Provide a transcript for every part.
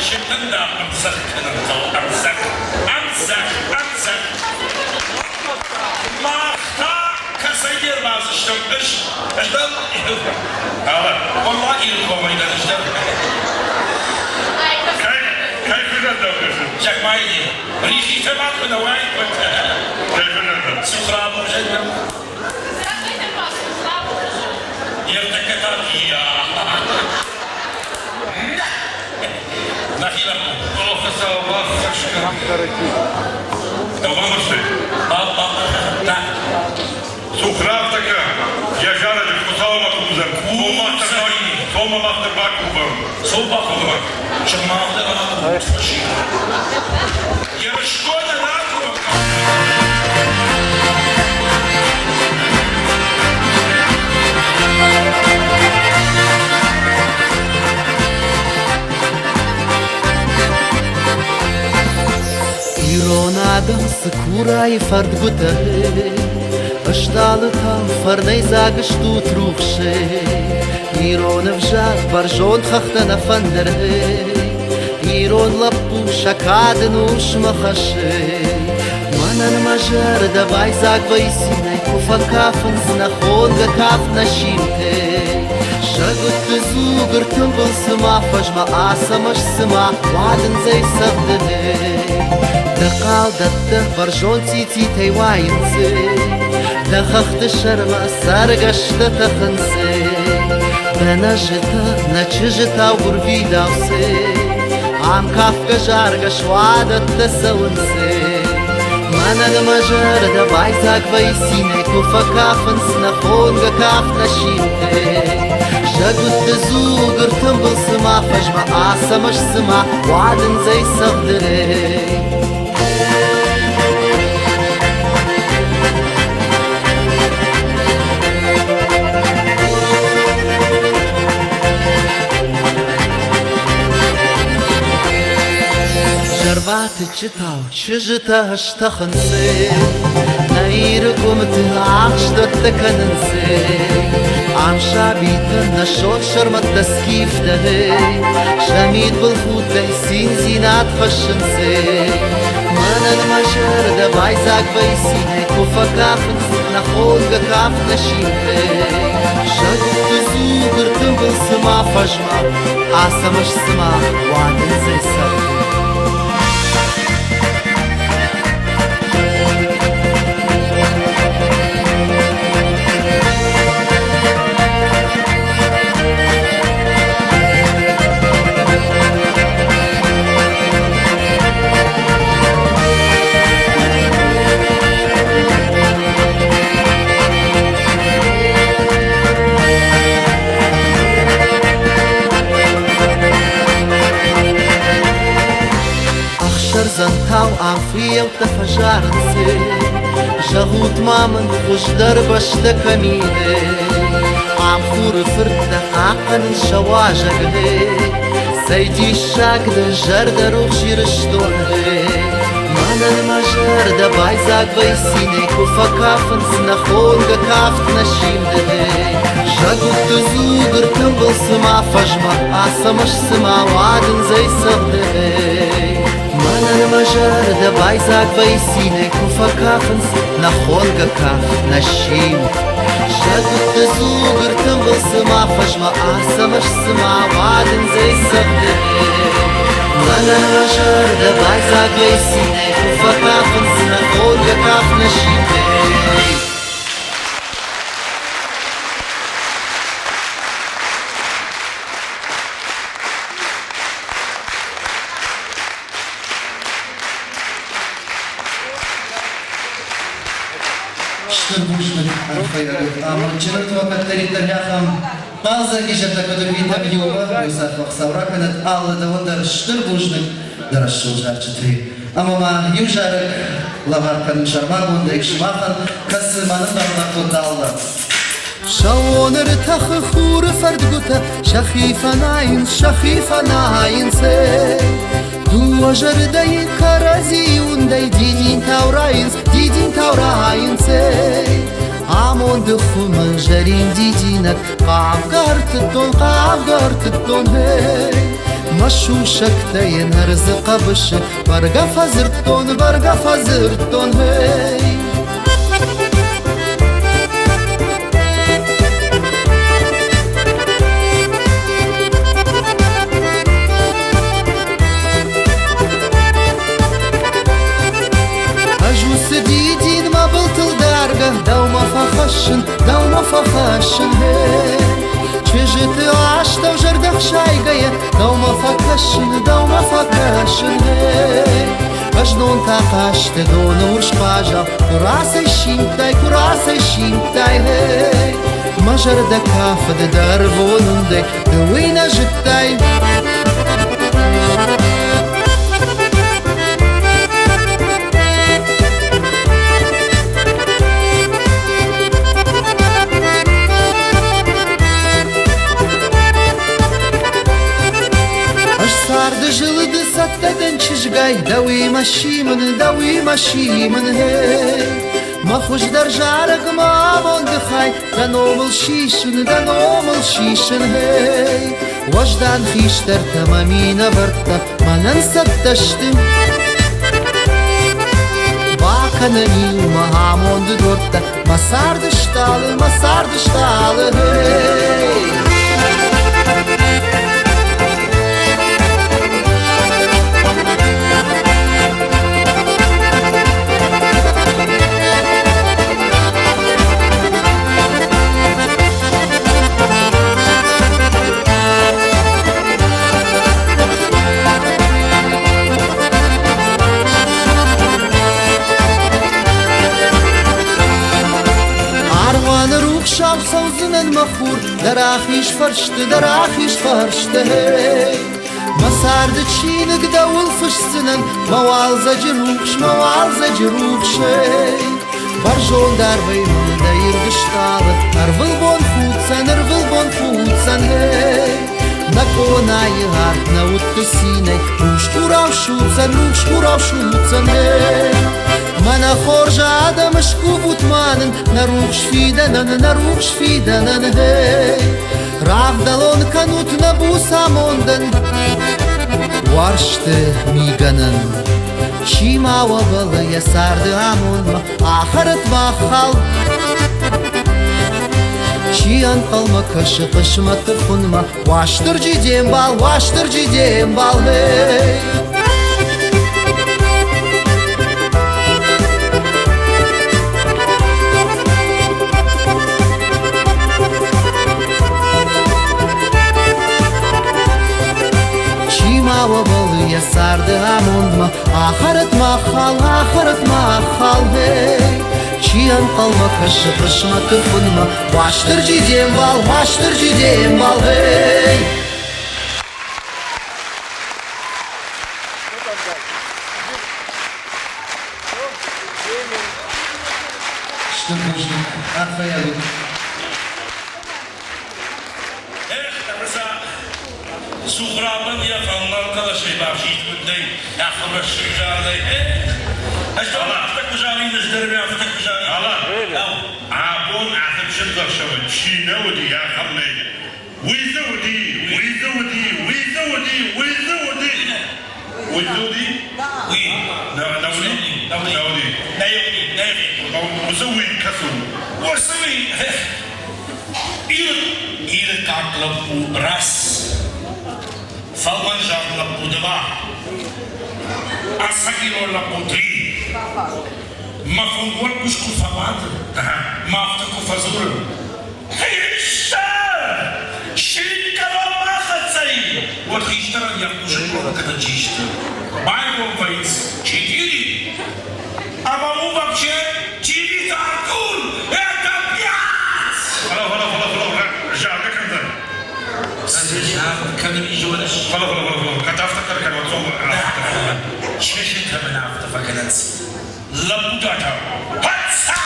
Фӕсивӕдӕн дам ӕмдзӕгъд кӕнын хъӕуы, ӕмдзӕгъд, ӕмдзӕгъд, ӕмдзӕгъд. Мах та кӕцӕй не рбацыдыстӕм ӕз, ӕз дӕр Хъуырла Ирыкомӕй дӕр ӕз дӕр. Кӕй, кӕй хуызӕн дӕм кӕсы? Зӕгъ-ма йын, рихитӕ ма куы нӕ уаид, уӕд. Кӕй хуызӕн дӕм? Цухрабы хуызӕн дӕм. Ертӕккӕ та я. Нӕхи лӕппу. О, Хуыцау, баххуыс кӕн. Дӕумӕ Сухрабтӕкӕ, йӕ зарӕджы Хуыцаумӕ кувдзӕн. Соммӕ мах дӕр бакувӕм. Цом бакувӕм. Сымах дӕр акувут фӕсивӕд. Ирыстоны ракувӕм. Ирон адӕм цыкурайы фӕрдгуытӕ Ыстъалытау фӕрнӕйдзаг стут рухсӕй. Ирон ӕвзаг бӕрзонд хӕхтӕ нӕ фӕндыр. Ирон лӕппу сӕ кады нусмӕ хӕссы. Мӕнӕн мӕ зӕрдӕ байдзаг вӕййы цинӕй, куы фӕкафынц нӕ хонгӕ кафт нӕ симтӕй. Сӕгуытты дзуг ӕртымбыл цыма фӕзмӕ Ацӕмӕз цыма уадындзӕй цӕгъды. Дӕ хъал дӕттӕ бӕрзонд цъититӕй уайынц, Дӕ хӕхты сӕрмӕ цӕргӕстӕ тӕхынц. Дӕ нӕзытӕ, нӕ чызджытау гуырвидауц, Ам кафгӕ-заргӕ суадӕттӕ цӕуынц. Мӕнӕн мӕ зӕрдӕ байдзаг вӕййы цинӕй, Куы фӕкафынц нӕ хонгӕ кафт нӕ симтӕ. Сӕгуытты дзуг ӕртымбыл цыма фӕзмӕ, Ацӕмӕз цыма уадындзӕй цӕгъды. Зӕрватыччытау чызджытӕ стӕхынц, Нӕ Иры къуымты ахстӕттӕ кӕнынц. Ам сабитӕ нӕ сонт сӕрмӕттӕ скифтӕ, Сӕ мидбылхудтӕй циндзинад хӕссынц. Мӕнӕн мӕ зӕрдӕ байдзаг вӕййы цинӕй, Куы фӕкафынц нӕ хонгӕ кафт нӕ симтӕ. Сӕгуытты дзуг ӕртымбыл цыма фӕзмӕ, Ацӕмӕз цыма уадындзӕй цӕгъды. Ӕхсӕрдзӕнтау ам фыййӕуттӕ фӕзарынц. Зӕгъут-ма мын, хуыздӕр бӕстӕ кӕм и? Ам хуры фырттӕ хъахъхъӕнынц сӕ уазӕг. Цӕй диссаг дӕ зӕрдӕрухс Ирыстон! Мӕнӕн мӕ зӕрдӕ байдзаг вӕййы цинӕй, куы фӕкафынц нӕ хонгӕ кафт нӕ симды. Сӕгуытты дзуг ӕртымбыл цыма фӕзмӕ, Ацӕмӕз цыма уадындзӕй цӕгъды. Мӕнӕн мӕ зӕрдӕ байдзаг вӕййы цинӕй, куы фӕкафынц нӕ хонгӕ кафт, нӕ симд. Сӕгуытты дзуг ӕртымбыл цыма фӕзмӕ, Ацӕмӕз цыма уадындзӕй цӕгъды. Мӕнӕн мӕ зӕрдӕ байдзаг вӕййы цинӕй, куы фӕкафынц нӕ хонгӕ кафт, нӕ симдӕй. Стыр бузныг арфӕйаг амондджын кӕддӕриддӕр ахӕм хъӕлдзӕг изӕртӕ куыд ӕрвитӕм иумӕ, уыцы ӕхсӕв ракӕнӕд алы дӕуӕн дӕр стыр бузныг дӕ рӕсугъд зарджытӕй. Ӕмӕ ма иу зарӕг лӕвар кӕнын сӕрмагондӕй сымахӕн, кӕцы мӕнӕн балӕвар кодта Аллӕ. Сӕууон ӕртӕхы хуры фӕрдгуытӕ сӕхи фӕнайынц, сӕхи фӕнайынц. Дыууӕ зӕрдӕйы кӕрӕдзи уындӕй дидинтау райынц, дидинтау райынц. Амонды хуымы зӕрин дидинӕг хъавгӕ ӕртыдтон, хъавгӕ ӕртыдтон, гъей. Мӕ сусӕгтӕ йын ӕрдзы хъӕбысы бӕргӕ фӕдзырдтон, бӕргӕ фӕдзырдтон, гъей. Ӕз уыцы дидин мӕ былтыл даргӕ дӕумӕ фӕхӕссын, дӕумӕ фӕхӕссын, гъей. Чызджыты астӕу зӕрдӕхсайгӕйӕ дӕумӕ фӕкӕсын, дӕумӕ фӕкӕсын, гъей. Ӕзнон та хъазты доны урс хъазау, куы рацӕй симдтай, куы рацӕй симдтай, гъей. Мӕ зӕрдӕ кафыд дӕ ӕрвон уындӕй, ды уый нӕ зыдтай. Ӕз царды зылды цӕттӕ дӕн чызгай, дӕуимӕ симын, дӕуимӕ симын, гъей. Мӕ хуыздӕр зарӕг мӕ амонды хай, дӕ номыл сисын, дӕ номыл сисын, гъей. Уӕздан хистӕртӕ мӕ минӕвӕрттӕ мӕнӕн цӕттӕ сты. Бакӕнӕн иумӕ амонды дуӕрттӕ, мӕ царды стъалы, мӕ царды стъалы, гъей. Аргъуаны рухсау цӕудзынӕн мӕ хур, дӕ рахиз фӕрсты, дӕ рахиз фӕрсты, гъей. Мӕ царды чиныг дӕуыл фысдзынӕн, мӕ уалдзӕджы рухс, мӕ уалдзӕджы рухс, эй. Бӕрзонд арвӕй мыл дӕ ирд стъалы, ӕрвылбон худдзӕн, ӕрвылбон худдзӕн, эй. Нӕ къонайы арт нӕ удты цинӕй рухс хурау судздзӕн, рухс хурау судздзӕн, эй. Мӕнӕ хорз адӕм, скувут ма нын нӕ рухс фидӕнӕн, нӕ рухс фидӕнӕн, гъей. Равдӕлон кӕнут нӕ буц амондӕн, уарзты мигӕнӕн. Чи ма уӕ бӕллы йӕ царды амондмӕ, ахӕрӕт ма хал. Чи ӕнхъӕлмӕ кӕсы хъысмӕты хуынмӕ, Уастырджи де мбал, Уастырджи де мбал, гъей. Чи ма уӕ бӕллы йӕ царды амондмӕ, ахӕрӕт ма хал, ахӕрӕт ма хал, гъей. Чи ӕнхъӕлмӕ кӕсы хъысмӕты хуынмӕ, Уастырджи де мбал, Уастырджи де мбал, гъей. Стыр бузныг, арфӕйаг ут. Эх, ӕвӕдза, Зухрабӕн йӕ фӕлмӕн хъӕлӕсӕй бафсидгундӕй, ахӕм рӕсугъд зардӕй. Эх, ӕз дӕр афтӕ куы зарин, ӕз дӕр афтӕ куы зарин. Алан, абон ахӕм чындзӕхсӕвы чи нӕ уыди, ахӕм нӕй. Уый дзы уыди, уый дзы уыди, уый дзы уыди, уый дзы уыди. Уый дзы уыди? Уый. Нӕ уыди? Нӕ уыди. Нӕ уыди. Нӕ уыди, нӕ уыди. Уыцы уый кӕцы у? Уыцы уый. Ирыкъаг лӕппу раз, фӕлмӕнзӕрд лӕппу два, ӕцӕг ирон лӕппу три. Мӕ фонгуӕн куыст куы фӕбады, мӕ афтӕ куы фӕдзурын: Хистӕр! Сиккӕрон бахӕццӕ и! Уӕд хистӕрӕн йӕ хъусы кнопкӕтӕ чи сты? Байгом вӕййынц четыре. Ӕмӕ уым вообще Чилиты Артур это пять! Фӕлӕ, фӕлӕ, фӕлӕ, фӕлӕ, заргӕ кӕндзӕн. Заргӕ кӕнын зоныс? Фӕлӕ, фӕлӕ, фӕлӕ, фӕлӕ, кӕд афтӕ хъӕр кӕнон, афтӕ. Чызджытӕ мын афтӕ фӕкӕнынц. Лӕппутӕ та Хӕцца!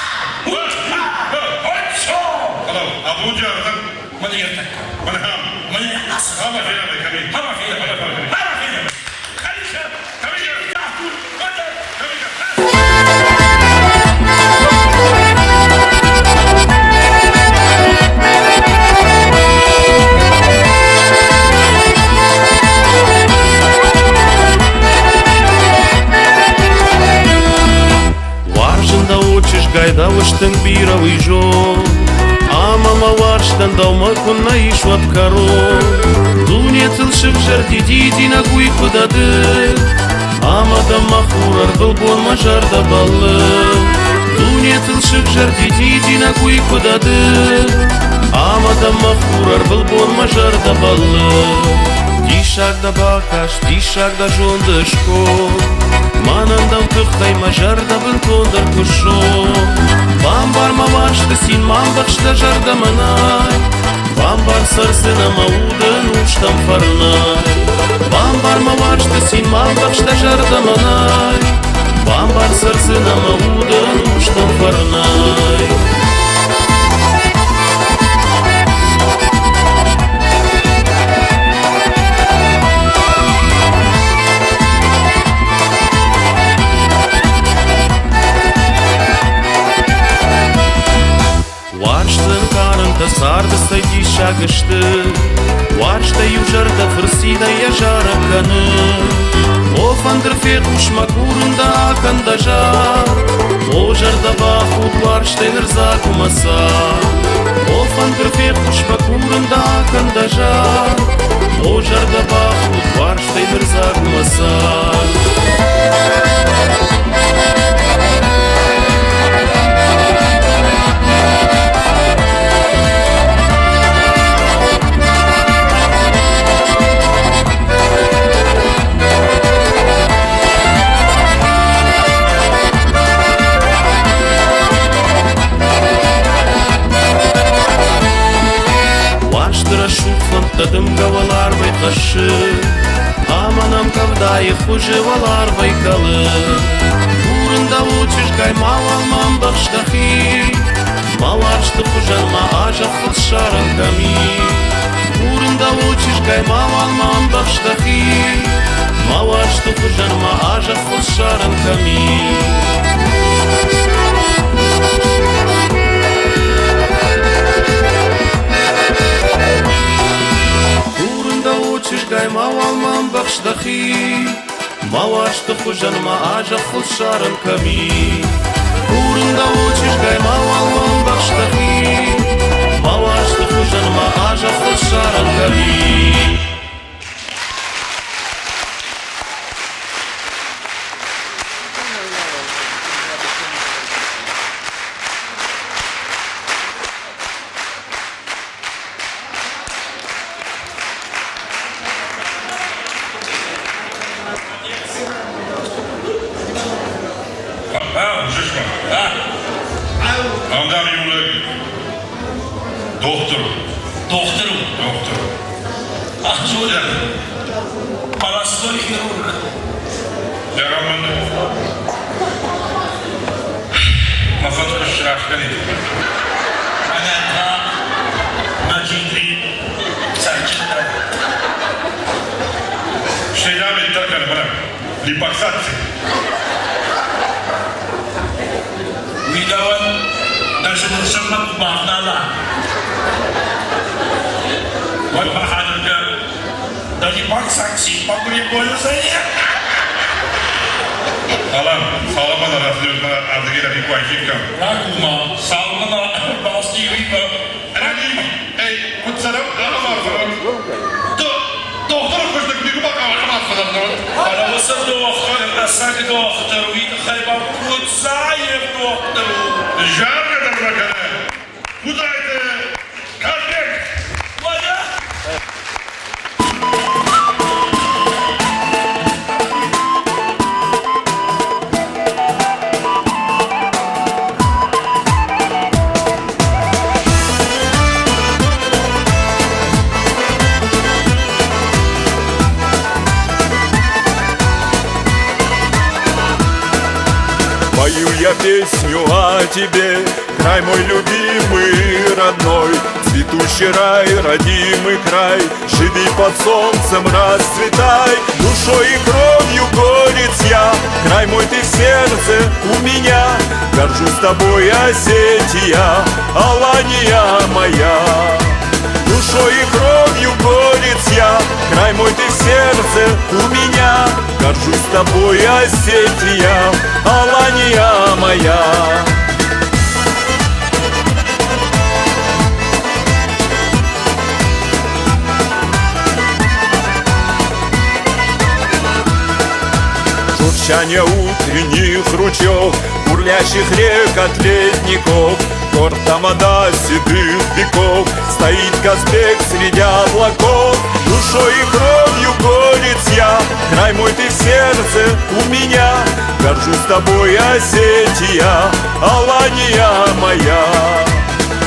Хӕцца! Фӕлӕ, абон ардӕм Мӕн ӕртӕккӕ. Мӕн хам. Мӕн ацы. Хама фенӕм, кӕми. Хама фенӕм. Фӕлӕ, фӕлӕ, фӕлӕ. Хама фенӕм. Хӕриса! Кӕми? Артур! Кӕми? тынг бирӕ, уый зон. Ӕмӕ мӕ уарзтӕн дӕумӕ куыннӕ ис уӕд кӕрон. Дунетыл сывзӕрди дидинӕг уый куы дӕ ды. Ӕмӕ дӕм мӕ хур ӕрвылбон мӕ зӕрдӕ бӕллы. Дунетыл сывзӕрди дидинӕг уый куы дӕ ды. Ӕмӕ дӕм мӕ хур ӕрвылбон мӕ зӕрдӕ бӕллы. Диссаг дӕ бакаст, диссаг дӕ зонды сконд. Мӕнӕн дӕу тыххӕй мӕ зӕрдӕ бынтондӕр куы ссон. Бамбар мӕ уарзты цин, ма мбӕхс дӕ зӕрдӕ мӕнӕй. Бамбар цӕрдзынӕ мӕ уды нустӕм фӕрнӕй. Бамбар мӕ уарзты цин, ма мбӕхс дӕ зӕрдӕ мӕнӕй. Бамбар цӕрдзынӕ мӕ уды нустӕм фӕрнӕй. Уарзты ӕнкъарӕнтӕ царды цӕй диссаг сты, Уарзтӕй иу зӕрдӕ фырцинӕй йӕ зарӕг кӕны. О, фӕндыр, фехъус мӕ, курын дӕ, акӕн дӕ зар. О, зӕрдӕ бахуд, уарзтӕй нырдзаг у мӕ цар. О, фӕндыр, фехъус мӕ, курын дӕ, акӕн дӕ зар. О, зӕрдӕ бахуд, уарзтӕй нырдзаг у мӕ цар. Уарзты рӕсугъд фӕндтӕ дымгӕ уӕларвӕй хӕссы, Ӕмӕ нӕм къӕвдайы хуызы уӕларвӕй кӕлы. Курын дӕ, о чызгай, мауал ма мбӕхс дӕхи, Мӕ уарзты хуызӕн ма а зӕххыл ссарын кӕм и. Курын дӕ, о чызгай, мауал ма мбӕхс дӕхи, Мӕ уарзты хуызӕн ма а зӕххыл ссарын кӕм и. Курын дӕ, о чызгай, мауал ма мбӕхс дӕхи, Мӕ уарзты хуызӕн ма а зӕххыл ссарын кӕм и. Курын дӕ, о чызгай, мауал ма мбӕхс дӕхи, Мӕ уарзты хуызӕн ма а зӕххыл ссарын кӕм и. Ам дам иу лӕг дохтыр. Дохтыр у? Дохтыр. Ах, Простой хирург. Зӕгъӕм мын, мӕ фӕткъуы сраст кӕнид. Мӕнӕ та мӕ джитъри цӕрджытӕ. Стӕй дам ӕддӕр кӕны мӕнӕ липоксаци. Уый дӕуӕн дӕ зынырсӕнмӕ куы бавнала, уӕд мӕхӕдӕг дӕр дӕ липоксаци поприбользӕни. Алан, цалынмӕ нӕ рацыдысты ардыгӕй ракуайхиккам. Ракума, цалынмӕ ӕрбалстиуимӕ. Эй, куыд цӕрӕм, ахӕм арфӕ. Дохтыры куысты куы никуы бахъӕуа, ахӕм арфӕ дӕр. Фӕлӕ уыцы дохтыр, ӕцӕг дохтыр, уый тыххӕй ма Кудзаев дохтыр у. Заргӕ дӕр ма кӕны. Кудзайты Казбек! Уӕдӕ? Пою я песню о тебе, край мой любимый, родной, Цветущий рай, родимый край, живи под солнцем, расцветай. Душой и кровью горец я, край мой ты в сердце у меня, Горжусь тобой, Осетия, Алания моя. Душой и кровью горец я, край мой ты в сердце у меня, Горжусь тобой, Осетия, Алания моя. Журчание утренних ручьев, Бурлящих рек от ледников, Гор тамада седых веков, Стоит Казбек среди облаков. Душой и кровью горец я, Край мой ты в сердце у меня, Горжусь тобой, Осетия, Алания моя.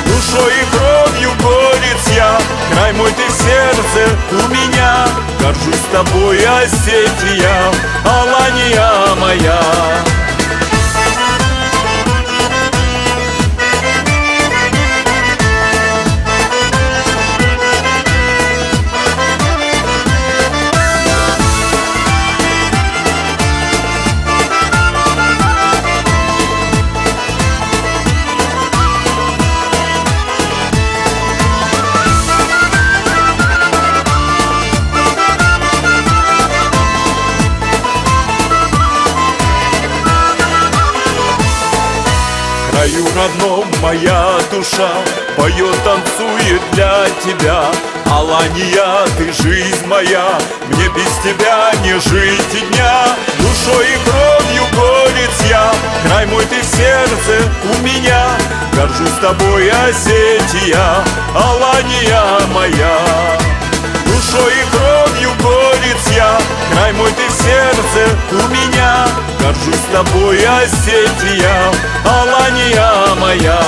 Душой и кровью горец я, Край мой ты в сердце у меня, Горжусь тобой, Осетия, Алания моя. Краю родном моя душа поет, танцует для тебя. Алания, ты жизнь моя, мне без тебя не жить и дня. Душой и кровью горец я, край мой ты в сердце у меня. Горжусь тобой, Осетия, Алания моя. Душой и кровью горец я, край мой ты в сердце у меня. Горжусь тобой, Осетия, Алания моя.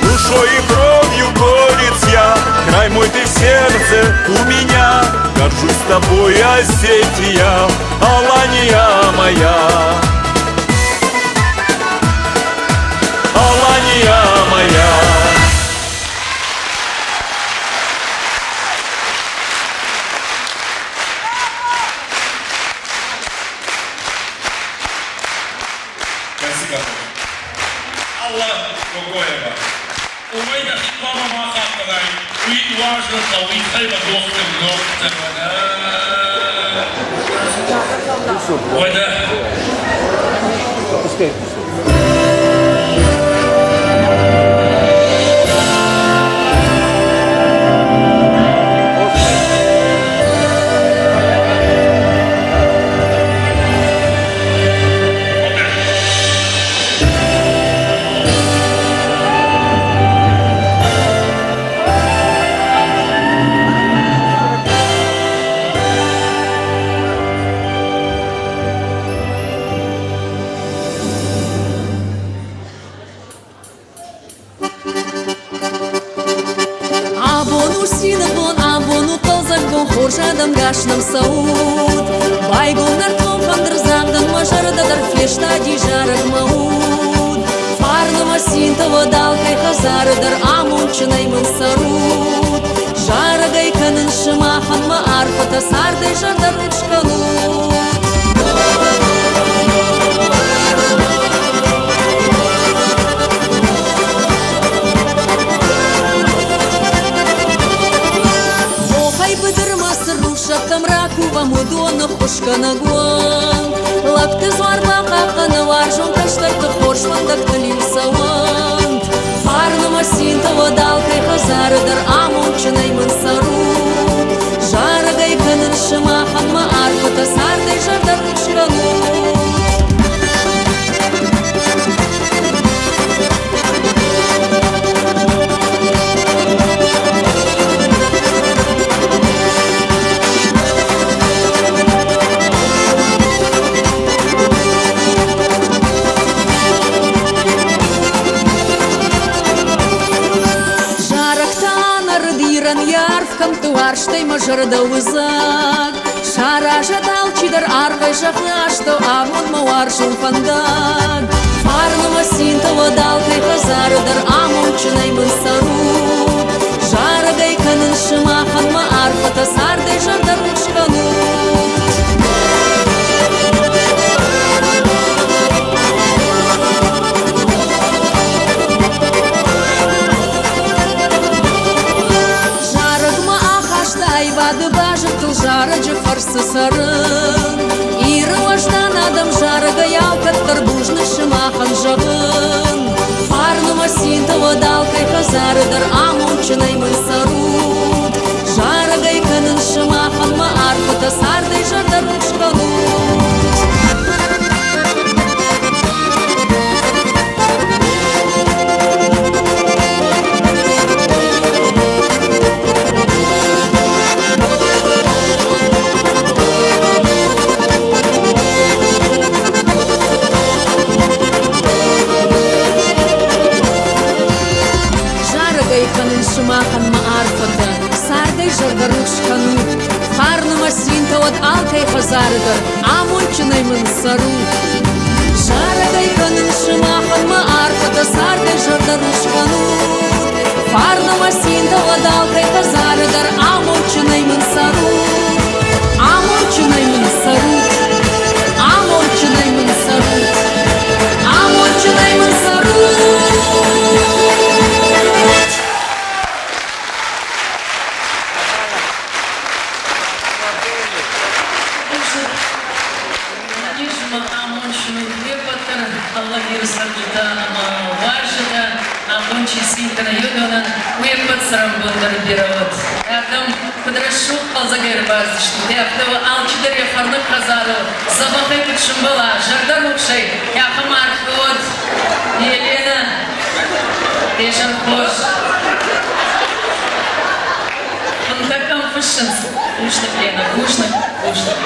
Душой и кровью горец я, край мой ты в сердце у меня. Горжусь тобой, Осетия, Алания моя. Алания моя. Спасибо. Алла Гогоева. Уымӕй дӕхи хъуамӕ ма хъахъхъӕнай, уый уарзын хъӕуы, уый тыххӕй мӕ дохтыр, дохтыр, уӕдӕ. Абон у цины бон, абон у хъӕлдзӕг бон, хорз адӕм гас нӕм цӕут. Байгом нӕртон фӕндырдзагъдӕн мӕ зӕрдӕ дӕр фестади зарӕг мӕ уд. Фарны мӕ цинтӕ уӕд алкӕй хӕдзары дӕр амондджынӕй мын цӕрут. Зарӕгӕй кӕнын сымахӕн мӕ арфӕтӕ, цардӕй зӕрдӕрухс кӕнут. Хохӕй быдырмӕ цы рухсӕгтӕм ракувӕм, уыдоны ххуысгӕнӕг уӕнт. Лӕгты дзуар бахъахъхъӕны уарзон кӕстӕрты хорз фӕндӕгтыл-иу цӕуӕнт. Фарны мӕ цинтӕ уӕд алкӕй хӕдзары дӕр амондджынӕй мын цӕрут. Зарӕгӕй кӕнын сымахӕн мӕ арфӕтӕ, цардӕй зӕрдӕрухс кӕнут. Зарӕг та нӕрыд Ирӕн йӕ арф кӕмтты уарзтӕй мӕ зӕрдӕ уыдзаг. Саразӕд алчидӕр арвӕй зӕххы астӕу амондмӕ уарзон фӕндаг. Фарны мӕ цинтӕ уӕд алкӕй хӕдзары дӕр амондджынӕй мын цӕрут. Зарӕгӕй кӕнын сымахӕн мӕ арфӕтӕ, цардӕй зӕрдӕрухс кӕнут. Зарӕгмӕ ахаста аивады базыртыл зарӕджы фӕрцы цӕрын. Иры уӕздан адӕм зарӕгӕй алкӕддӕр бузныг сымахӕн зӕгъын. хӕдзары дӕр амондджынӕй мын цӕрут. Зарӕгӕй кӕнын сымахӕн мӕ арфӕтӕ, цардӕй зӕрдӕрухс кӕнут. Зарӕгӕй кӕнын сымахӕн мӕ арфӕтӕ, цардӕй зӕрдӕрухс кӕнут. Фарны мӕ цинтӕ уӕд алкӕй хӕдзары дӕр, амондджынӕй мын цӕрут. Зарӕгӕй кӕнын сымахӕн мӕ арфӕтӕ, цардӕй зӕрдӕрухс кӕнут. Фарны мӕ цинтӕ уӕд алкӕй хӕдзары дӕр, амондджынӕй мын цӕрут. Амондджынӕй мын цӕрут. Амондджынӕй мын цӕрут. Амондджынӕй мын цӕрут. Алагиры цӕрджытӕ ӕмӕ уазджытӕ, абон чи цин кӕны уыдонӕн уе ппӕт цӕрӕнбон дӕр бирӕ уӕд. Адӕм куыд рӕсугъд хъӕлдзӕгӕй ӕрбацыдыстут, афтӕ уӕ алчидӕр йӕ фӕрныг хӕдзарыл дзӕбӕхӕй куыд сымбӕла, зӕрдӕрухсӕй, ахӕм арфӕ уӕд. Елена, де зӕр хорз. Фынтӕ кӕм фыссынц? Бузныг, Лена, бузныг, бузныг.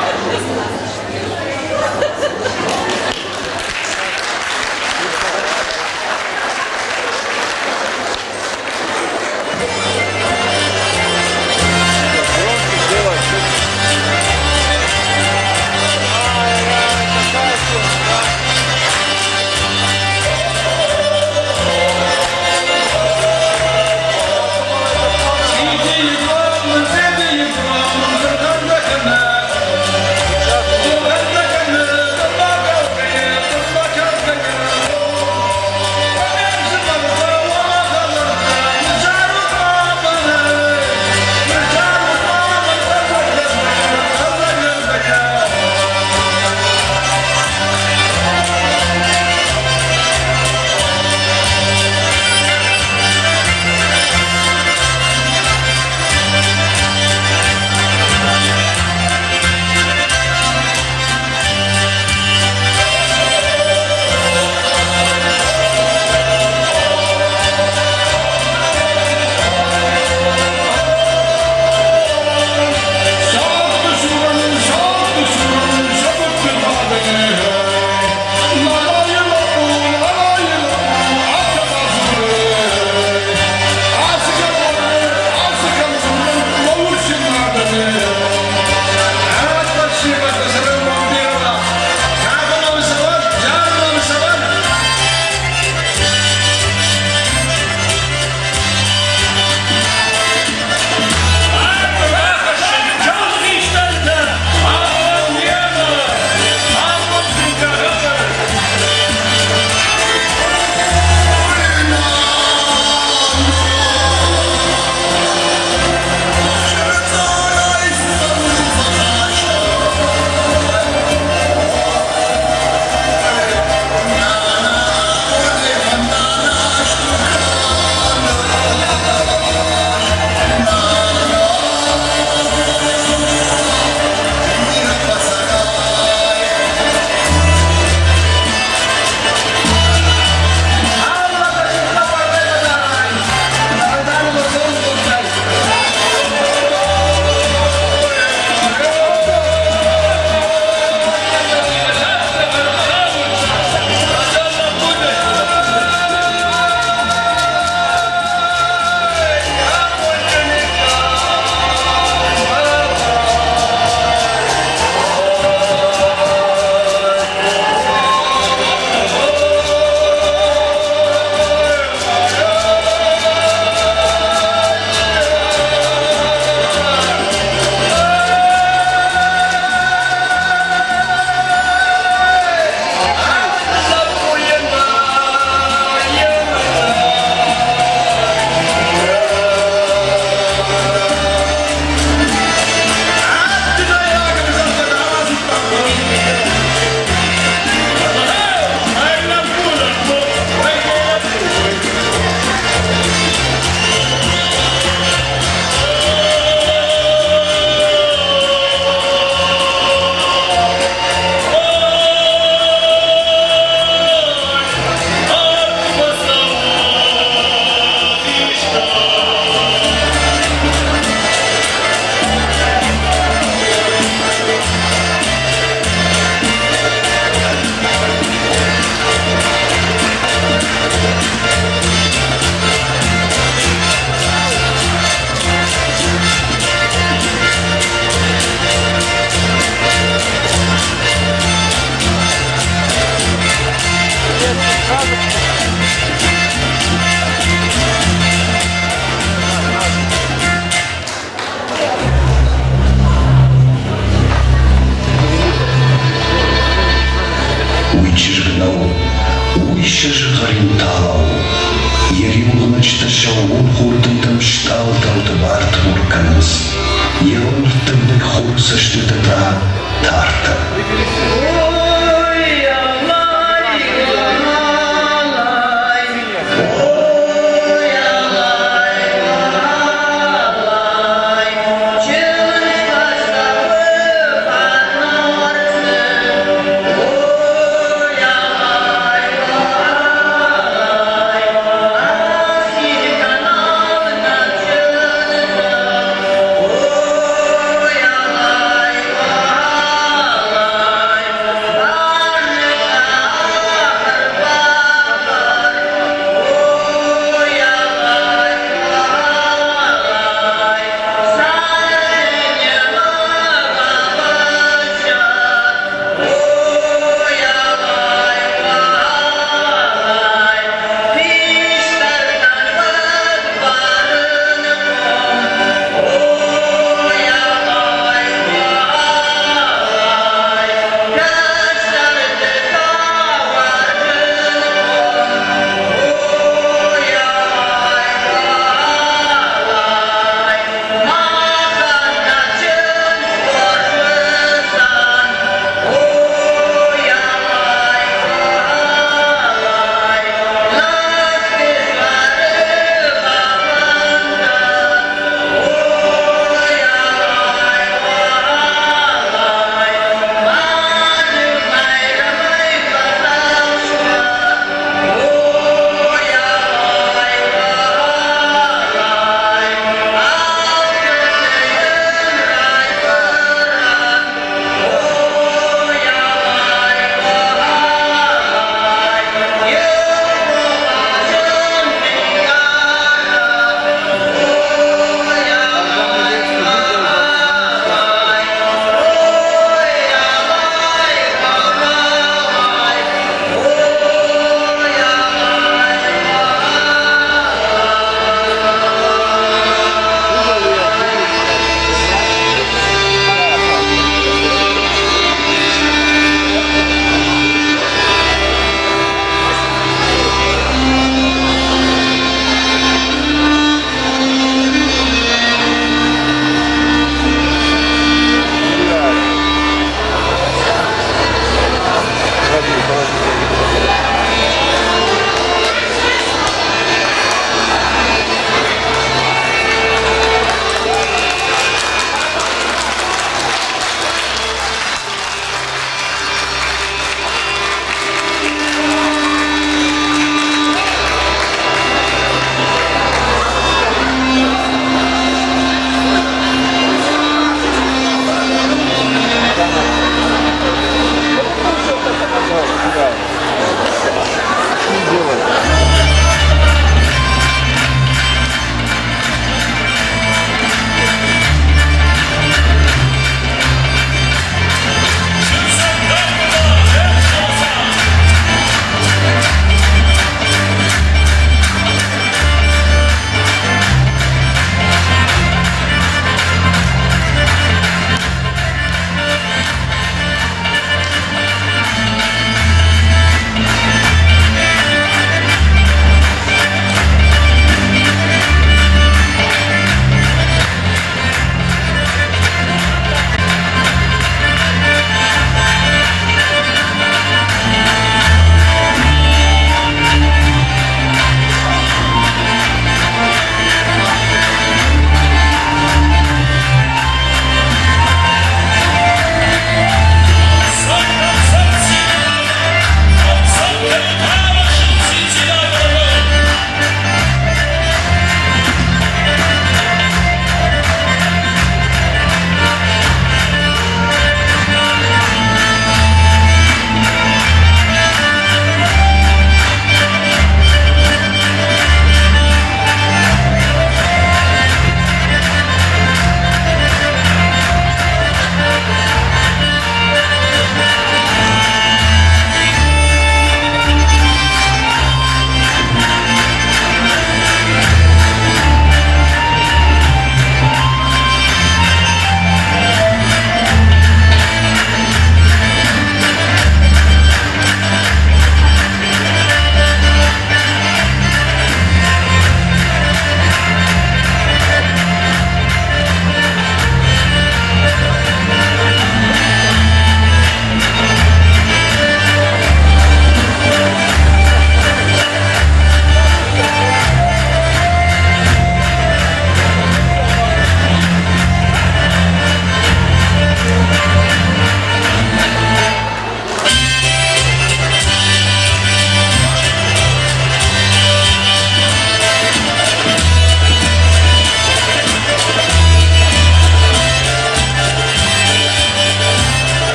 Уый чызг нӕу, уый сызгъӕрин тала у. Йӕ риуыгънӕджытӕ сӕууон хуртынтӕм стъалытау тыбар-тыбур кӕнынц, йӕ ронрттывдӕй хуры цӕстытӕ та тартӕ.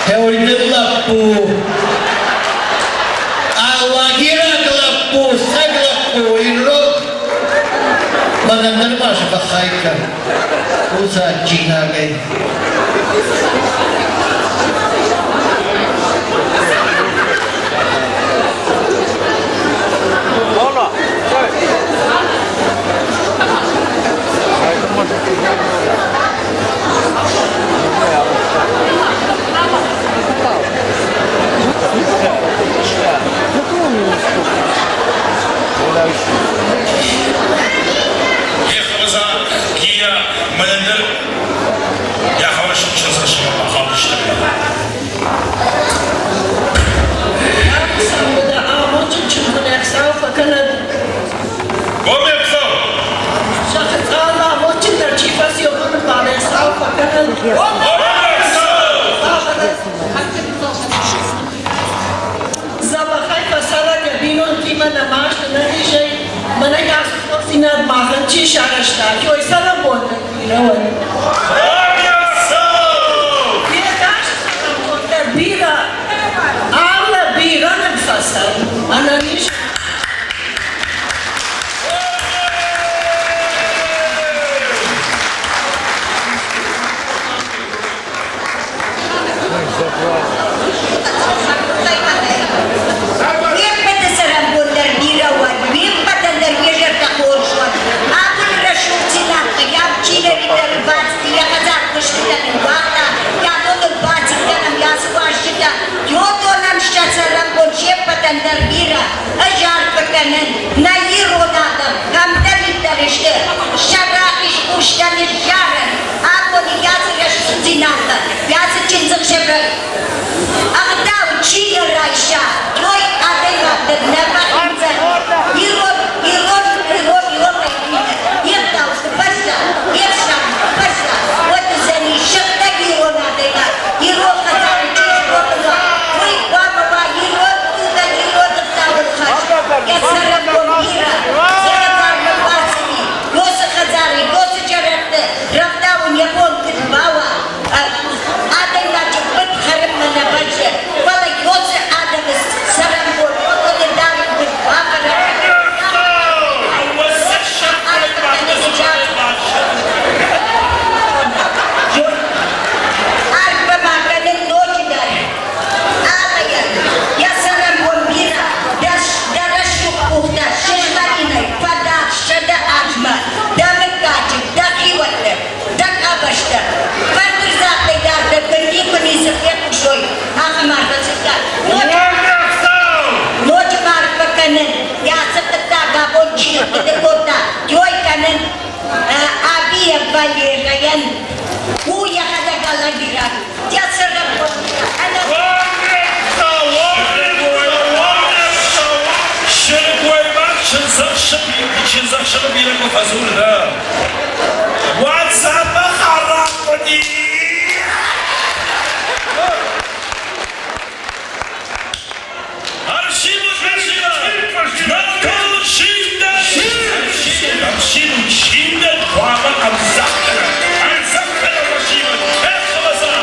Хӕуылды лӕппу, Алагираг лӕппу, саг лӕппу, ирон. Мӕнӕн дӕр ма цы фӕхай кӕн уыцы адджинагӕй. Ехвыза Гия мӕнӕн дӕр йӕ хӕрзты чындзӕхсӕвмӕ бахаудысты. Амондджын чындзы ӕхсӕв фӕкӕнӕд. Гомерцов! Сӕхицӕн амондджындӕр чи фӕци, уыдоны ӕхсӕв фӕкӕнӕд. Дзӕбӕхӕй фӕцӕрӕд йӕ бинонтимӕ нӕ маст ӕнӕнизӕй, мӕнӕ ацы хорздзинад махӕн чи сарӕзта, той цӕрӕнбонтӕ бирӕ уӕд. Йе гас цӕрӕнбонтӕ бирӕ, алы бирӕ нын фӕцӕр, ӕнӕниз. Уе ппӕты цӕрӕнбон дӕр бирӕ уӕд, уе ппӕтӕн дӕр уе зӕрдӕ хорз уӕд. Абоны рӕсугъддзинӕдтӕ йӕ чиныгдӕр бацыди, йӕ хӕдзар куыстытӕ ныууагъта, йӕ доныл бацыдтӕн йӕ цы уазджытӕ, йодонӕн сӕ цӕрӕнбон се ппӕтӕн дӕр бирӕ. Ӕз арфӕ кӕнын, нӕ ирон адӕм кӕмдӕриддӕр сты, сӕ рахиз хъустӕ ныззарӕн, абоны йӕ рӕсугъддзинӕдтӕ, йӕ чындзӕхсӕвы ӕгъдау чи нӕ райса, той адӕймаг дӕр нӕ бахиздзӕн. Ирон, ирон, ирон, ирон йе гъдау цы бӕзза, йе фсарм цы бӕзза, уӕд уыдзӕни сыгъдӕг ирон адӕймаг, ирон хӕдзары чи схъомыл уа, уый хъуамӕ уа ирон тугӕн ирон ӕгъдауыл хӕст, йӕ цӕрӕнбон бирӕ, йӕ хӕдзармӕ бацыди, Госы хӕдзары, Госы зӕрӕдты рӕвдауын йӕ бон куыд бауа, адӕймаджы фыд хӕрынмӕ нӕ бӕззы, фӕлӕ Госы адӕмы цӕрӕнбон уыдоны дарын куыд бахӕра. Арфӕ ма кӕнын ноджыдӕр Алайӕн йӕ цӕрӕнбон бирӕ, дӕ рӕсугъд къухтӕ сызгъӕринӕй фӕдар 100 азмӕ дӕ мыггаджы, дӕ хиуӕтты, дӕ къабӕзтӕ. Фӕндырдзагъдӕй дарддӕр дын никуы ницы фехъусой, ахӕм арфӕ Ноджы ма арфӕ кӕнын, йӕ ацы хъуыддаг абон чи ныхъхъуыды кодта, той кӕнын Абиев Валерӕйӕн. У йӕхӕдӕг алагираг, йӕ цӕрӕнбон ӕнӕ Сылгоймаг чындзӕхсӕвы бирӕ куы фӕдзуры, да, уӕд дзӕбӕх арахъ хъуыди. Хъуамӕ ӕмдзӕгъд кӕнӕм, ӕмдзӕгъд кӕнӕм фӕсивӕд, ӕхсӕвӕза!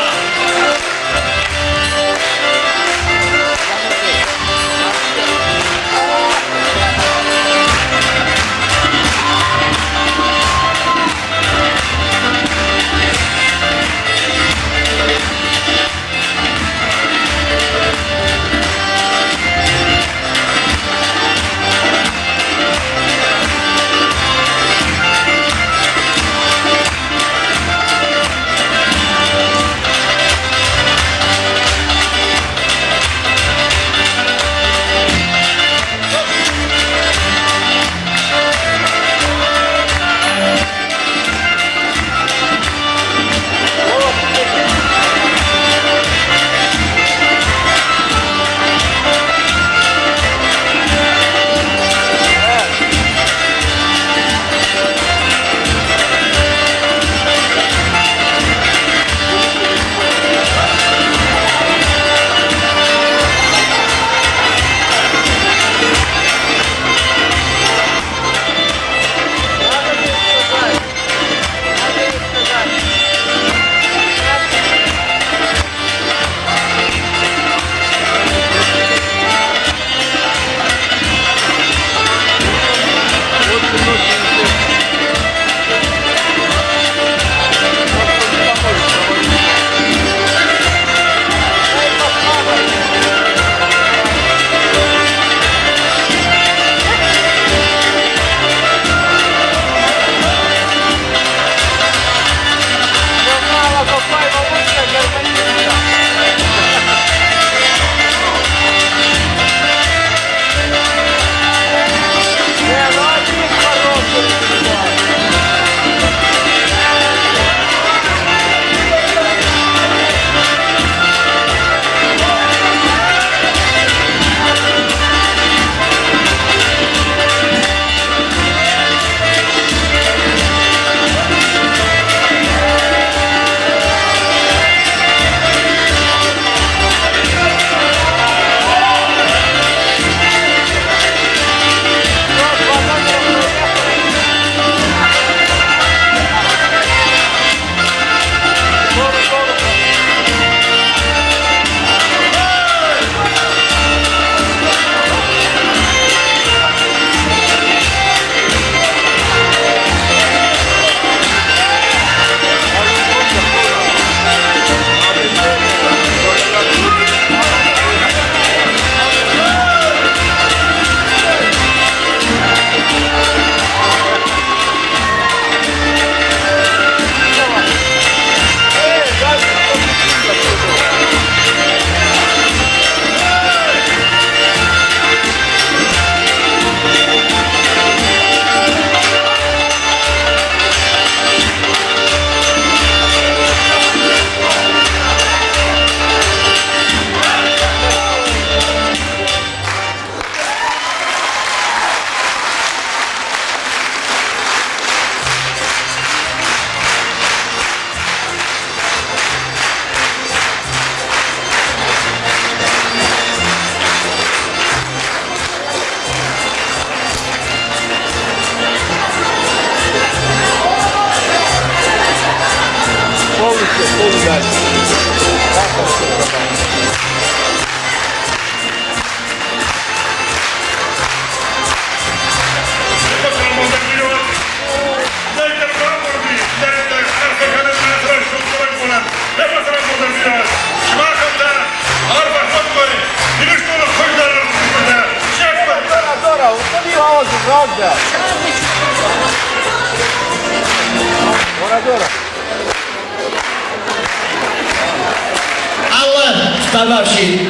Алы стававший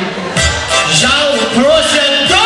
зал просят дома!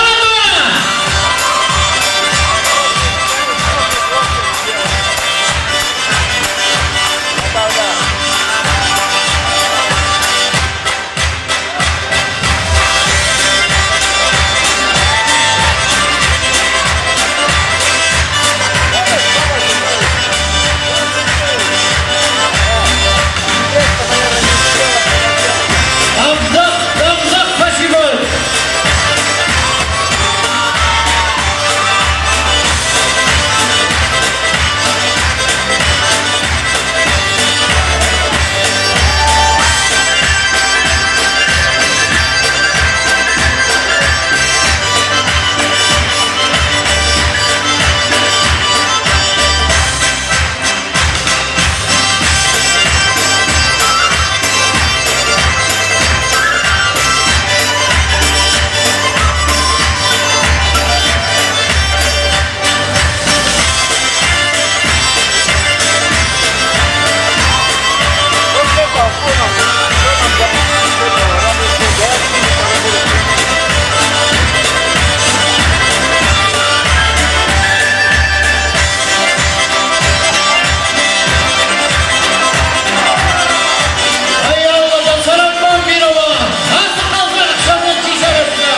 Ӕмдзӕгъд, ӕмдзӕгъд фӕсивӕд! Ай Алла, дӕ цӕрӕнбон бирӕ уа! Ацы хъӕлдзӕг ӕхсӕвы чи сарӕзта?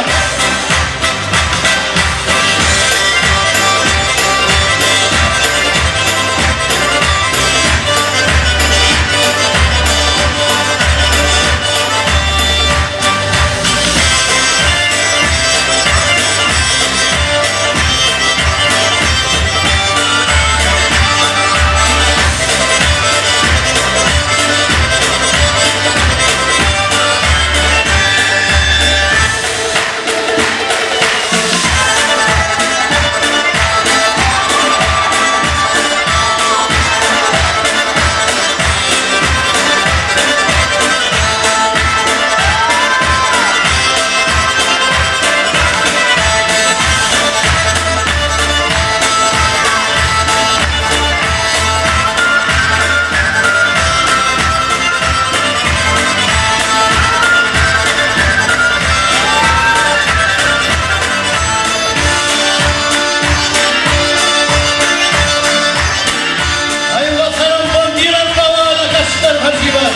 Ай уӕ цӕрӕнбон бирӕ фӕуа, нӕ кӕстӕр фӕсивӕд!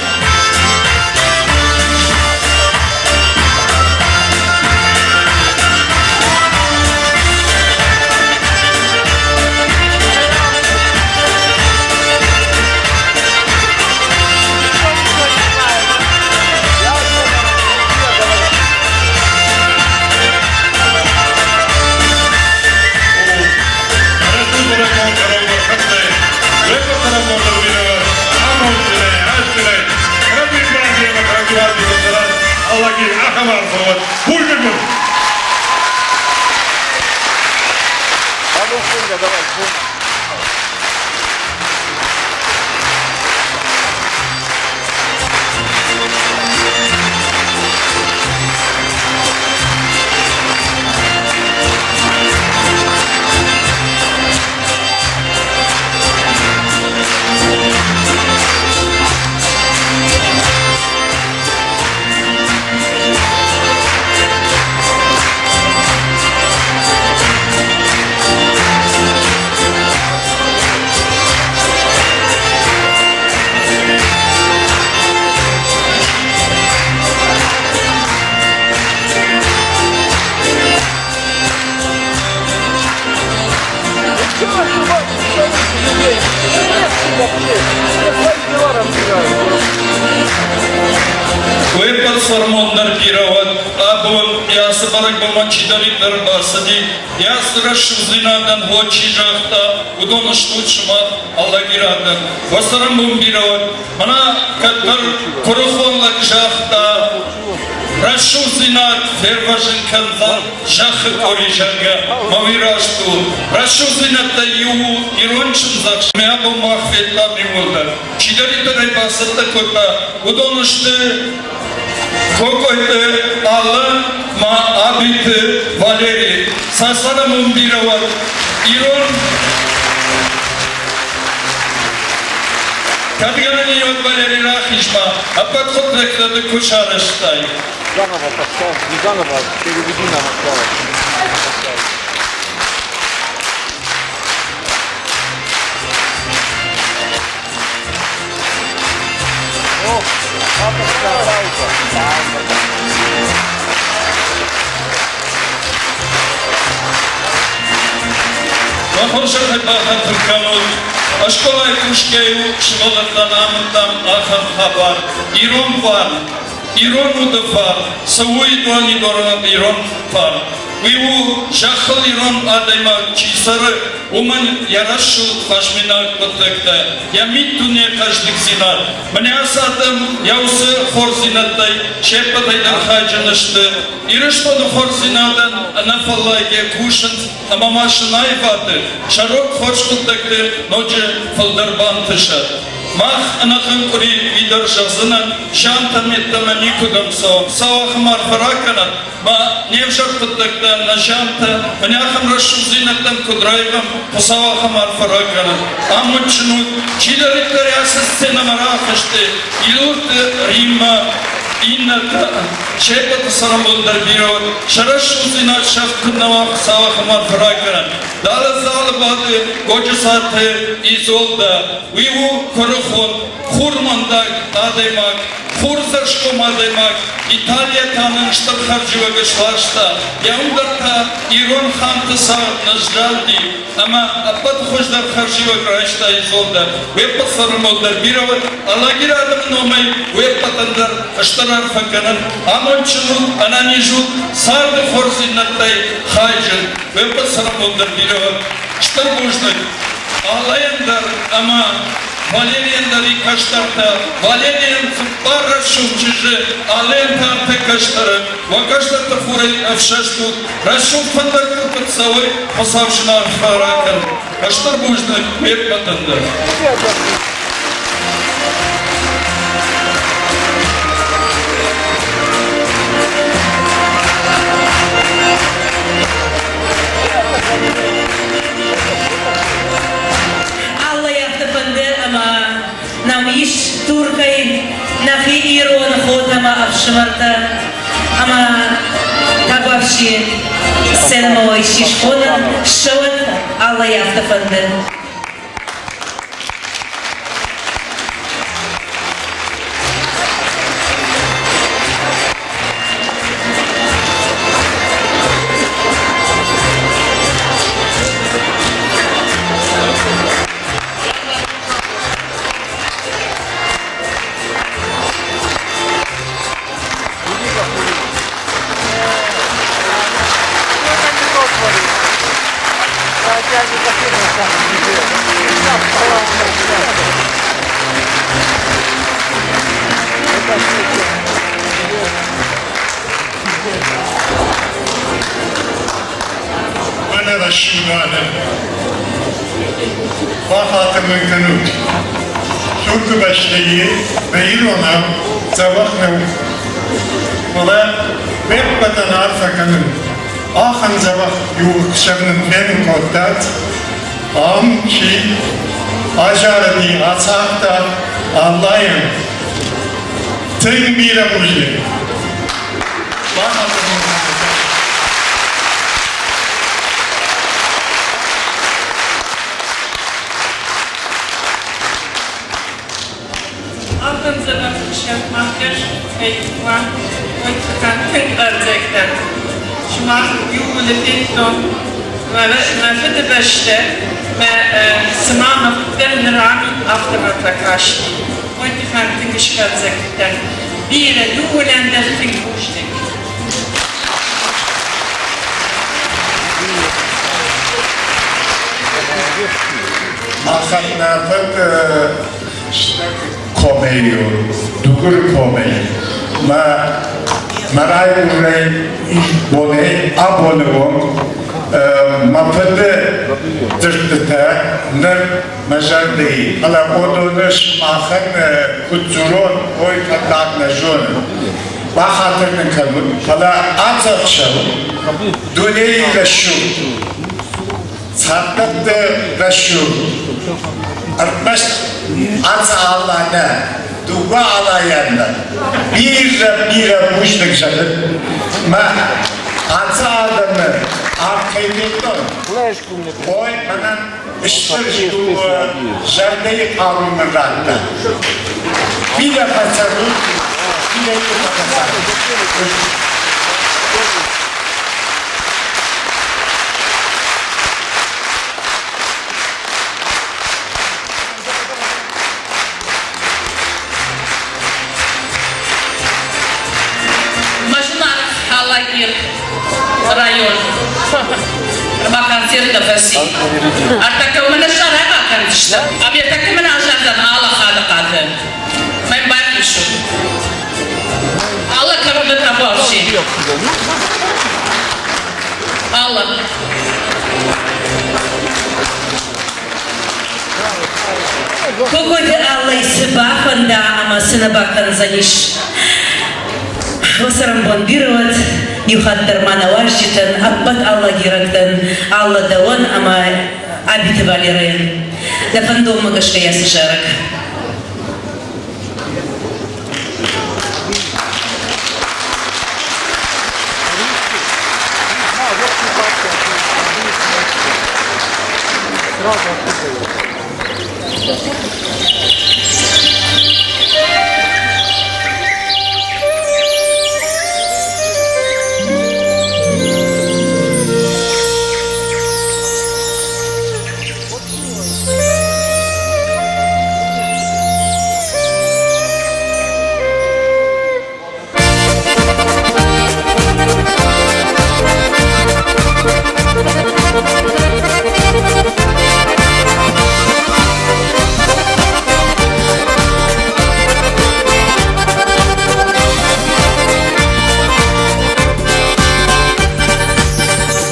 Уе ппӕт цӕрмон дӕр бирӕ уӕд, абон йӕ ацы бӕрӕгбонмӕ чидӕриддӕр бацыди, йӕ ацы рӕсугъддзинадӕн хо чи загъта, уыдон стут сымах Алагирӕгтӕн. Уӕ цӕрӕнбон бирӕ уӕд. Мӕнӕ кӕддӕр куырыхон лӕг загъта, рӕсугъддзинад фервӕзын кӕндзӕн зӕххы къори, зӕгъгӕ, мӕ уый раст у. Рӕсугъддзинӕдтӕй иу у ирон чындзӕхсӕв. Мӕ абон мах федтам иууылдӕр. Чидӕриддӕр ӕй бацӕттӕ кодта, уыдон сты Кокойты Алла ма Абиты Валери. Сӕ цӕрӕнбон бирӕ уӕд. Ирон Кӕдгӕнӕн уӕд Валери рахизма, ӕппӕт хъуыддӕгтӕ ды куы сарӕзтай. Заново поставь, не заново, переведи на начало. Мӕ хорзӕхӕй бахатыр кӕнут, скъолайы кусгӕ-иу сывӕллӕттӕн амыдтам ахӕм хабар: ирон фарн, ирон уды фарн, цы у ирон фарн? Уый у, зӕххыл ирон адӕймаг чи цӕры, уымӕн йӕ рӕсугъд фӕзминаг хъуыддӕгтӕ, йӕ миддуне хъӕздыгдзинад. Мӕнӕ ацы адӕм йӕ уыцы хорздзинӕдтӕй се ппӕтӕй дӕр хайджын сты. Ирыстоны хорздзинадӕн ӕнӕфӕллайгӕ кусынц ӕмӕ ма сын аивады сӕ рог хорз хъуыддӕгты ноджы фылдӕр бантысӕд. Мах ӕнӕхъӕн къуыри уый дӕр зӕгъдзынӕн, зиантӕм йеддӕмӕ никуыдӕм цӕуӕм. Сау ахӕм арфӕ ракӕнӕд, ма не взӕр хъуыддӕгтӕ, нӕ зиантӕ, мӕнӕ ахӕм рӕсугъддзинӕдтӕм куыд райвӕм, Хуыцау ахӕм арфӕ ракӕнӕд. Амондджын ут, чидӕриддӕр ацы сценӕмӕ рахызты, Илурты Риммӕ, иннӕтӕ, се ппӕты цӕрӕнбон дӕр бирӕ уӕд, сӕ рӕсугъддзинад сӕфт куыд нӕ уа, Хуыцау ахӕм арфӕ ракӕнӕд. Далӕ залы бады Годжысаты Изолдӕ, уый у куырыхон, хурмондаг адӕймаг, хурдзӕсгом адӕймаг, Италийӕ та нын стыр хӕрзиуӕг сласта, йӕ уым дӕр та ирон ханты цагъд ныззӕлди, ӕмӕ ӕппӕт хуыздӕр хӕрзиуӕг райста Изолдӕ. Уе ппӕт цӕрӕнбон дӕр бирӕ уӕд, Алагиры адӕмы номӕй уе ппӕтӕн дӕр стыр арфӕ кӕнын, амондджын ут, ӕнӕниз ут, царды хорздзинӕдтӕй хайджын, уе ппӕт цӕрӕнбон дӕр бирӕ уӕд. Стыр бузныг Алайӕн дӕр ӕмӕ Валерийӕн дӕр и кӕстӕртӕ, Валерийӕн цыппар рӕсугъд чызджы, Алайӕн та ӕртӕ кӕстӕры. Уӕ кӕстӕрты хурӕй ӕфсӕст ут, рӕсугъд фӕндӕгтыл куыд цӕуой, Хуыцау зынаргъ ракӕн. Стыр бузныг уе ппӕтӕн дӕр. Аллӕ афтӕ фӕнды, ӕмӕ нӕм ис Туркӕй нӕхи ирон хотӕ ӕмӕ ӕфсымӕртӕ, ӕмӕ табуафси сценӕмӕ исчи схонӕн, ссӕуӕд, Аллӕ афтӕ фӕнды. Мӕнӕ рӕсугъд адӕм, бахатыр мын кӕнут. Туркы бӕстӕйы мӕ иронау дзӕбӕх нӕу, фӕлӕ ме ппӕтӕн арфӕ кӕнын. Ахӕм дзӕбӕх иу ӕхсӕв нын фенын кодтат. Ам чи азарыди, ацагъта Аллайӕн. Тынг бирӕ бузныг. Бахатыр мын кӕнут. Ардӕм дзӕбӕх махгӕс кӕй уа, уый тынг хъӕлдзӕг дӕн. Сымах иууылы федтон мӕ фыдыбӕстӕ, мӕ цыма мӕ фыддӕр ныр ам, афтӕ мӕм фӕкасти. Уый тыххӕн тынг схъӕлдзӕг дӕн. Бирӕ дыууылӕн дӕр тынг бузныг. Махӕн нӕ фыд комӕй у, Дыгуры комӕй. Мӕ мӕ райгуырӕй бонӕй абоны онг мӕ фыды дзырдтытӕ ныр мӕ зӕрдӕйы, фӕлӕ уыдоны сымахӕн куыд дзурон, уый фӕндаг нӕ зонын. Бахатыр нын кӕнут, фӕлӕ ӕцӕгсӕр дунейы рӕсугъд, царддӕтты рӕсугъд, ӕрмӕст ацы Алла нӕ, дыууӕ Аллайӕн дӕр бирӕ, бирӕ бузныг зӕгъын. Мӕ ацы адӕмы ам кӕй федтон, ой, мӕнӕн стыр зӕрдӕйы хъару мын радта. Бирӕ фӕцӕрут, бирӕ фӕцӕрут. Мӕ зынаргъ Алагир район ма концерттӕ фӕци. Ӕртӕккӕ мын сарайма кӕндзыстӕм. Ӕмӕ ӕртӕккӕ мын азардзӕн алы хӕдыхъаты. Мӕн байхъусут. Алы кӕрдын абалси. Алла. Кокойты Аллӕй цы бафӕнда ӕмӕ цы нӕ бакӕндзӕнис. Уӕ цӕрӕнбон бирӕ уӕд, иу хатт дӕр ма нӕ уазджытӕн, ӕппӕт аллагирӕгтӕн, Аллӕ дӕуӕн ӕмӕ Абиты Валерӕйӕн. Дӕ фӕндонмӕ гӕсгӕ йӕ цы зарӕг.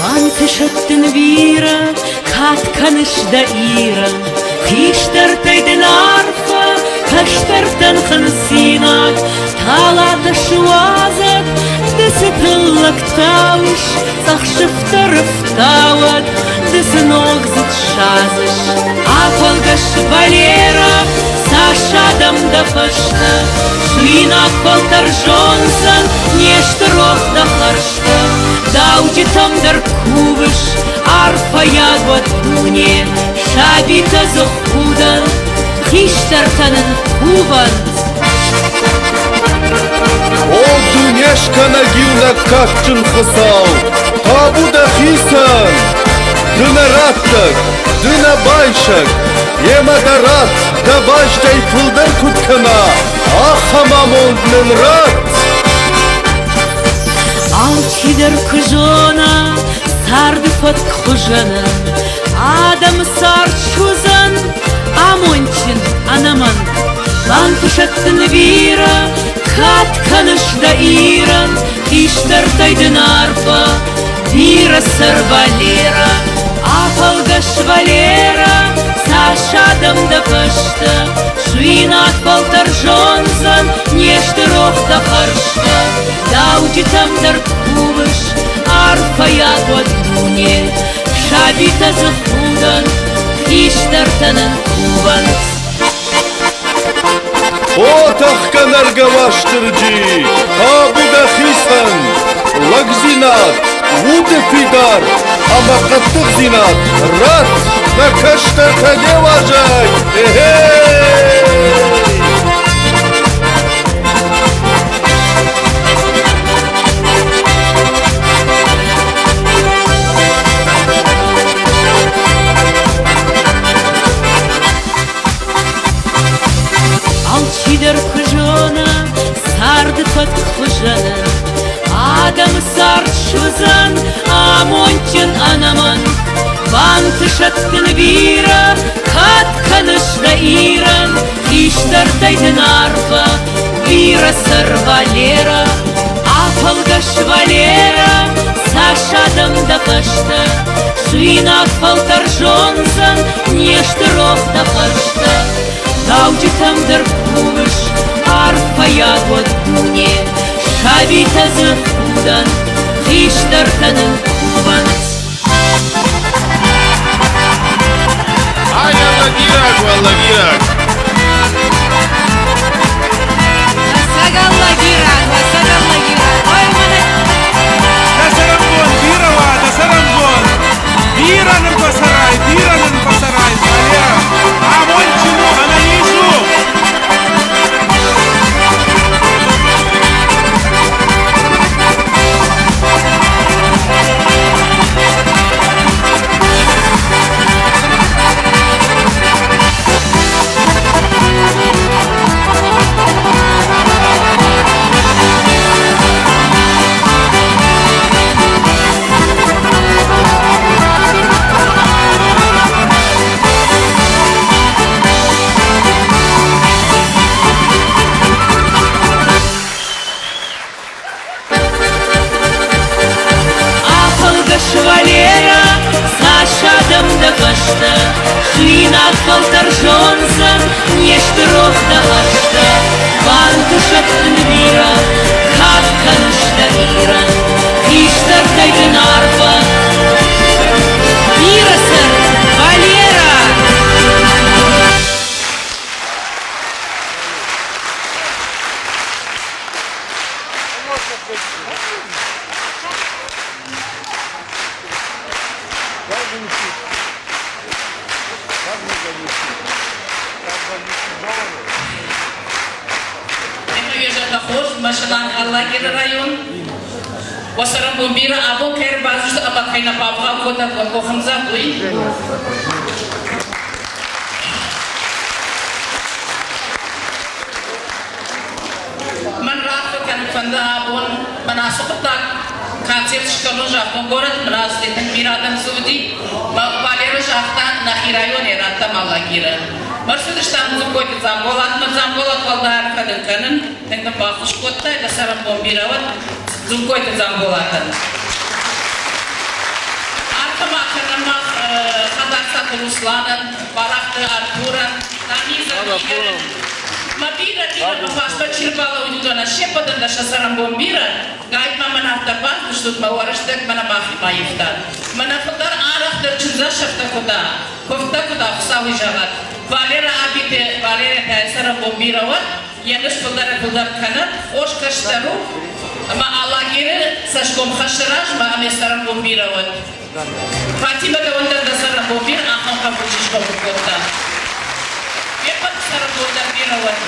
Бантысӕд дын бирӕ, кад кӕныс дӕ Ирӕн, Хистӕртӕй дын арфӕ, кӕстӕртӕн хынцинаг, Талатӕ суадзӕд, ды цы тыллӕг тауыс, Цъӕх сыфтӕр ӕфтауӕд, ды цы ногдзыд садзыс. Афӕлгӕс, Валера, цас адӕм дӕ фӕстӕ, Суинаг фӕлтӕр зондзӕн, не сты рох дӕ хӕрзтӕ. Дауджытӕм дӕр кувыс, арфӕйаг уӕд дуне, Сабитӕ дзы худӕнт, хистӕртӕ нын кувӕнт. О дунескӕнӕг иунӕг кадджын Хуыцау, табу дӕхицӕн! Ды нӕ раттӕг, ды нӕ байсӕг, йемӕ дӕ ратт, дӕ бӕстӕй фылдӕр куыд кӕна, ахӕм амонд нын ратт! Алчидӕр куы зона царды фӕтк хуызӕнӕн, адӕмы цард суыдзӕн амондджын ӕнӕмӕнг. Бантысӕд дын бирӕ, кад кӕныс дӕ Ирӕн, хистӕртӕй дын арфӕ, бирӕ цӕр, Валера. Афӕлгӕс, Валера, цас адӕм дӕ фӕстӕ, суинаг фӕлтӕр зондзӕн, не сты рох дӕ хӕрзтӕ. Дауджытӕм дӕр кувыс, арфӕйаг уӕд дуне, сабитӕ дзы худӕнт, хистӕртӕ нын кувӕнт. О, тӕхгӕ-нӕргӕ Уастырджи, табу дӕхицӕн! Лӕгдзинад, уды фидар ӕмӕ хъӕддыхдзинад ратт нӕ кӕстӕртӕ не уазӕг! Эхей! Алчидӕр куы зона царды. Царды фӕтк хуызӕн Адӕмы цард суыдзӕн амондджын ӕнӕмӕнг. Бантысӕд дын бирӕ, кад кӕныс дӕ Ирӕн, хистӕртӕй дын арфӕ, бирӕ цӕр, Валера. Афӕлгӕс, Валера, цас адӕм дӕ фӕстӕ, суинаг фӕлтӕр зондзӕн, не сты рох дӕ фӕрстӕ. Дауджытӕм дӕр кувыс, арфӕйаг уӕд дуне, сабитӕ дзы худӕн, хистӕртӕ нын кувӕнт. Ай, Алагираг, Алагираг! Алагираг, Алагираг, ой, мӕнӕ Дӕ цӕрӕнбон бирӕ уа, дӕ цӕрӕнбон! Бирӕ нын фӕцӕрай, бирӕ нын фӕцӕрай, Валера! Амондджын у, ӕнӕниз у! Афӕлгӕс, Валера, цас адӕм дӕ фӕстӕ, Суинаг фӕлтӕр зондзӕн, не сты рох дӕ хӕрзтӕ. Бантысӕд дын бирӕ, кад кӕныс дӕ Ирӕн, хистӕртӕй дын арфӕ. Бирӕ цӕр, Валера! Машалан Алагиры район. Уӕ бирӕ абон кӕй ӕрбацыдысты ӕмӕ кӕй нӕ бавгъау кодтат уӕ къухӕмдзӕгъд, уый. Мӕн раарфӕ кӕнын фӕнды абон мӕн ацы хъуыддаг концерт скӕнон загътон горӕт мын ацы тынг бирӕ адӕм дзы уыди. Валера загъта, нӕхи районӕй радтам Алагиры. Ӕрцыдыстӕм Дзугкойты Дзамболатмӕ. Дзамболат уӕлдай арфӕ дын кӕнын, тынг дын баххуыс кодтай, дӕ цӕрӕнбон бирӕ уӕд Дзугкойты Дзамболатӕн. Арфӕ ма кӕнӕм мах Хӕдарцаты Русланӕн, Барахъты Артурӕн, Тамизӕн, Игорӕн. Мӕ бирӕ бирӕ ныхӕстӕ чи рбалӕууыд, уыдонӕн се ппӕтӕн дӕр сӕ цӕрӕнбон бирӕ. Гайд-ма мӕн афтӕ бантыстут, мӕ уӕрӕстӕг мӕнӕ мӕхимӕ ивтат. Мӕнӕ фылдӕр арӕхдӕр чындзӕхсӕвтӕ куыда, куывдтӕ куыда, Хуыцауи зӕгъӕд. Валера Абиты Валерия та цӕрӕнбон бирӕ уӕд, йӕ ныфс фылдӕрӕй-фылдӕр кӕнӕд, хорз кӕстӕр у, ӕмӕ Алагиры цӕсгом хӕссы размӕ ӕмӕ цӕрӕнбон бирӕ уӕд. Фатимӕ дӕуӕн дӕр дӕ цӕрӕнбон бирӕ ахӕм хъӕбул чи схъомыл кодта. Йе ппӕт цӕрӕнбон дӕр бирӕ уӕд.